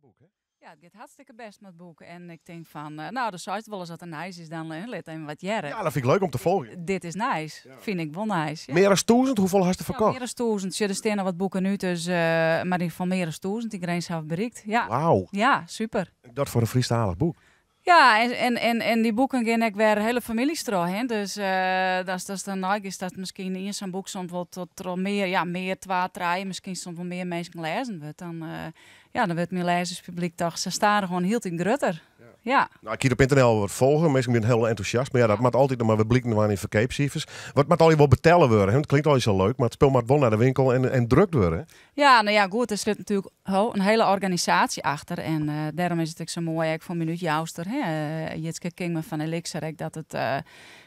boek, hè? Ja, it giet hartstikke bêst mei it boek. En ik tink fan, no, do seist wolris as der nijs is, dan lit even wat hearre. Ja, dat fyn ik leuk om te folgjen. Dit is nijs. Fyn ik wol nijs. Ja. Mear as 1000? Hoefolle hast der Ja, ferkocht? mear as 1000. Sjoch, der stean noch wat boeken út, dus, mar yn ieder gefal mear as 1000. Dy grins hawwe we berikt. Ja. Wauw. Ja, super. Dat foar in Frysktalich boek. Ja, en dy boeken gean ek wer hiele famyljes troch, hè. Dus ast dan neigiest dat miskien ien sa'n boek soms wol tot troch mear, ja, mear, twa, trije, miskien soms wol mear minsken lêzen wurdt, dan, ja, dan wurdt myn lêzerspublyk toch sa stadichoan hieltyd grutter. Ja. No, ik hie it op ynternet al wat folge, minsken binne hiel entûsjast, mar ja, dat moat altyd noch mar wer bliken dwaan yn ferkeapsifers. Wat moat allegear wol betelle wurde, hè? It klinkt allegear sa leuk, mar it spul moat wol nei de winkel en drukt wurde. Ja, no ja, goed, der sit natuerlik in hiele organisaasje achter en dêrom is it ek sa moai ek foar myn útjouster, hè, Jitske Kingma fan Elikser, ek dat it,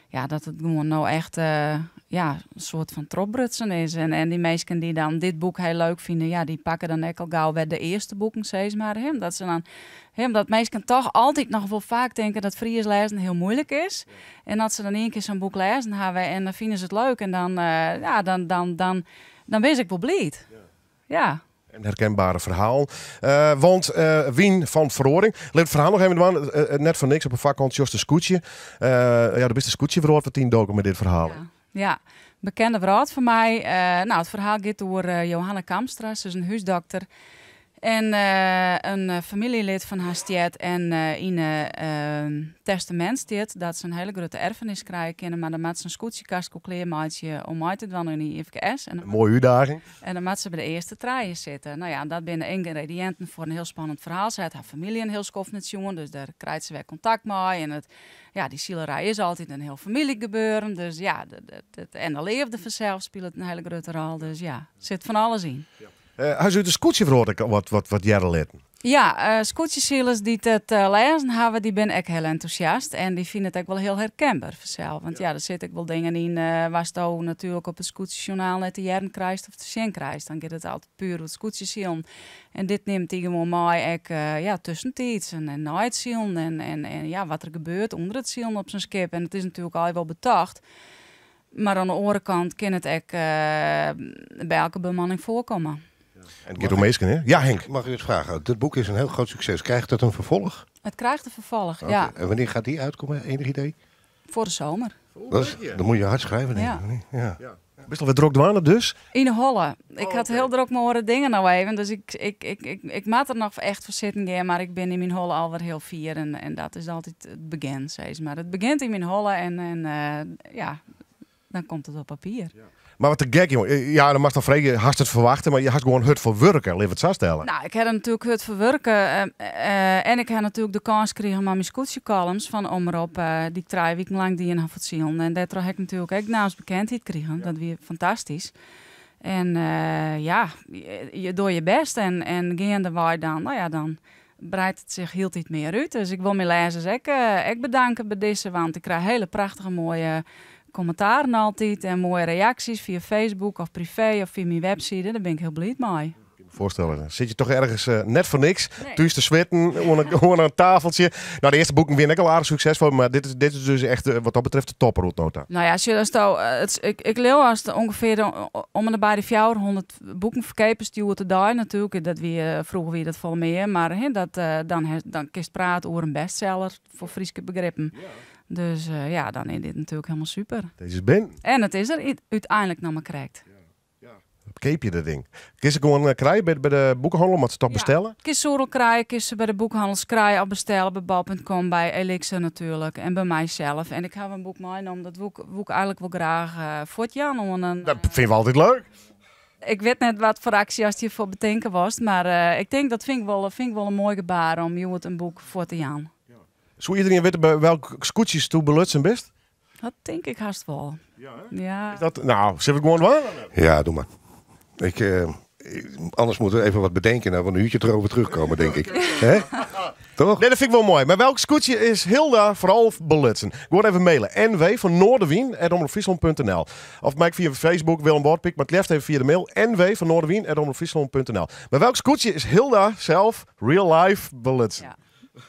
ja, dat it gewoan no echt, ja, in soart fan trochbrutsen is. En dy minsken dy't dan dit boek hiel leuk fine, ja, dy pakke dan ek al gau wer de earste boeken, sis mar, hè, omdat se dan, hè, omdat minsken toch altyd noch wol faak tinke dat Frysk lêzen hiel muoilik is. En as se dan ien kear sa'n boek lêzen hawwe en dan fine se it leuk en dan, ja, dan, dan, dan, dan bin ik wol bliid. Ja. En herkenbare ferhalen. Want Wyn fan Feroaring. Lit it ferhaal noch even dwaan. Net foar niks op 'e foarkant sjochst in skûtsje. Ja, do bist de skûtsjewrâld wat yndoken mei dit ferhaal. Ja, ja. Bekende wrâld foar my. No, it ferhaal giet oer Johanna Kamstra. Se is in húsdokter. En in famyljelid fan har stjert en yn it testamint stiet dat se in hiele grutte erfenis krije kinne, mar dan moat se in skûtsjekasko klearmeitsje om mei te dwaan oan de IFKS. In moaie útdaging. En dan moat se by de earste trije sitte. No ja, dat binne de yngrediïnten foar in hiel spannend ferhaal. Se hat har famylje in hiel skoft net sjoen, dus dêr krijt se wer kontakt mei. En ja, dy silerij is altyd in hiel famyljegebeuren. Dus ja, en de leafde fansels spilet in hiele grutte rol. Dus ja, sit fan alles yn. Ha se út de skûtsjewrâld ek wat hearre litten? Ja, skûtsjesilers dy't it lêzen hawwe, dy binne ek hiel entûsjast en dy fine it ek wol hiel herkenber fansels. Want ja, der sitte ek wol dingen yn watsto natuerlik op it skûtsjesjoernaal net te hearren krijst of te sjen krijst. Dan giet it altyd puer oer it skûtsjesilen. En dit nimt dy gewoan mei ek ja, tuskentiids en nei it silen en ja, wat der gebeurt ûnder it silen op sa'n skip. En it is natuerlik allegear wol betocht. Mar oan de oare kant kin it ek by elke bemanning foarkomme. En it giet oer minsken, hè? Ja, Henk. Mag ik iets vragen? Dit boek is een heel groot succes. Krijgt het een vervolg? Het krijgt een vervolg, ja. En wanneer gaat die uitkomen? Enig idee? Voor de zomer. Dat, dan moet je hard schrijven, denk ik. Ja. Ja. Bist alwer drok dwaande dus? Yn 'e holle. Ik ha it hiel drok mei oare dingen no even, dus ik moat der noch echt foar sitten gean, mar ik bin yn myn holle alwer hiel fier en dat is altyd it begjin, sis mar. It begjint yn myn holle en ja, dan komt it op papier. Mar wat te gek, jonge. Ja, dan moatst dan freegje, hast it ferwachte, mar je hast gewoan hurd foar wurke, lit it sa stelle. No, ik ha der natuerlik hurd foar wurke en ik ha natuerlik de kâns krigen mei myn skûtsjecolumns fan Omrop, dy't ik 3 wiken lang dien ha foar it silen. En dêrtroch ha ik natuerlik ek naamsbekendheid krigen. Dat wie fantastysk. En ja, je dogge je bêst en geandewei dan, no ja, dan breidt it sich hieltyd mear út. Dus ik wol myn lêzers ek bedanke by dizze, want ik krij hiele prachtige moaie kommentaren altyd en moaie reaksjes fia Facebook of privee of fia myn webside. Dêr bin ik hiel bliid mei. Kin me foarstelle. Dan sit je toch ergens net foar niks thús te switten oan in tafeltsje. No, de earste boeken wiene ek al aardich suksesfol, mar dit is dus echt wat dat betreft de topper oant no ta. No ja, sjoch, asto, it, ik leau ast ûngefear om en by de 400 boeken ferkeapest hjoed-de-dei natuerlik, dat wie, froeger wie dat folle mear, mar hè, dat, dan, dan kinst prate oer in bestseller foar Fryske begrippen. Dus ja, dan is dit natuerlik hielendal super. Dizze is binnen. En it is der úteinlik noch mar krekt. Keapje dat ding. Kinst se gewoan krije by de boekehannel, moat se toch bestelle? Kinst se oeral krije, kinst se by de boekhannels krije of bestelle by bol.com, by Elikser natuerlik en by mysels. En ik ha in boek meinommen, dat woe ik eigenlik wol graach fuortjaan oan in... Dat fine we altyd leuk. Ik wit net wat foar aksje ast hjirfoar betinke wolst, mar ik tink dat fyn ik wol in moai gebaar om hjoed in boek fuort te jaan. Soe iederien witte by welk skûtsjes do belutsen bist? Dat tink ik hast wol. Ja, hè? Ja. Is dat, no, sille we it gewoan dwaan? Ja, doe mar. Anders moeten we even wat bedenken. Nou, we een uurtje erover terugkomen, denk ik. Hè? Toch? Nee, dat fyn ik wol moai. Mar welk skûtsje is Hilda foaral belutsen? Gewoan even mailen. NW fan Noardewyn at omropfryslan.nl. Of mei fia Facebook Willem Wâldpyk, mar it leafst even fia de mail NW fan Noardewyn at omropfryslan.nl. Mar welk skûtsje is Hilda sels real life belutsen? Ja.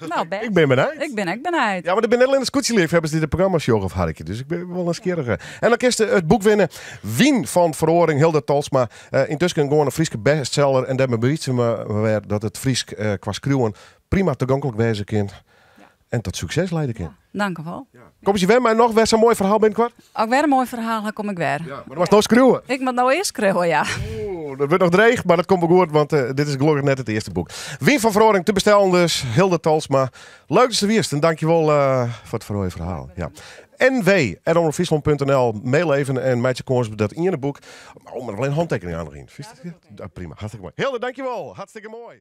Nou, best. Ik bin benijd. Ik bin ek benijd. Ja, mar der binne net allinne skûtsjeleafhawwers dy't it programma sjogge of harkje. Dus ik bin wol nijsgjirrich. En dan kinst it boek winne. Wyn fan Feroaring, Hilda Tolsma. Uh, yntusken gewoan in Fryske bestseller. En dêrmei bewize we wer dat it Frysk uh, kwa skriuwen prima tagonklik wêze kin. Ja. En tot sukses liede kin. Ja, dank u wol. Ja. Kom je wer mei noch wer sa'n moai ferhaal binnenkoart? As ik wer in moai ferhaal ha, kom ik wer. Ja, mar do moatst no skriuwe. Ik moat no earst skriuwe, ja. Oeh, dat wurdt noch dreech, mar dat komt wol goed, want uh, dit is gelokkich net it earste boek. Wyn fan Feroaring te bestellen dus, Hilda Tolsma. Leuk datst der wiest en dankjewol uh, foar it feroare ferhaal. Ja. nw@omropfryslan.nl Mail even en meitsje kâns op dat iene boek. Oh, mar allinne hantekening oan noch yn. Ja, prima, hartstikke moai. Hilda, dankjewol. Hartstikke moai.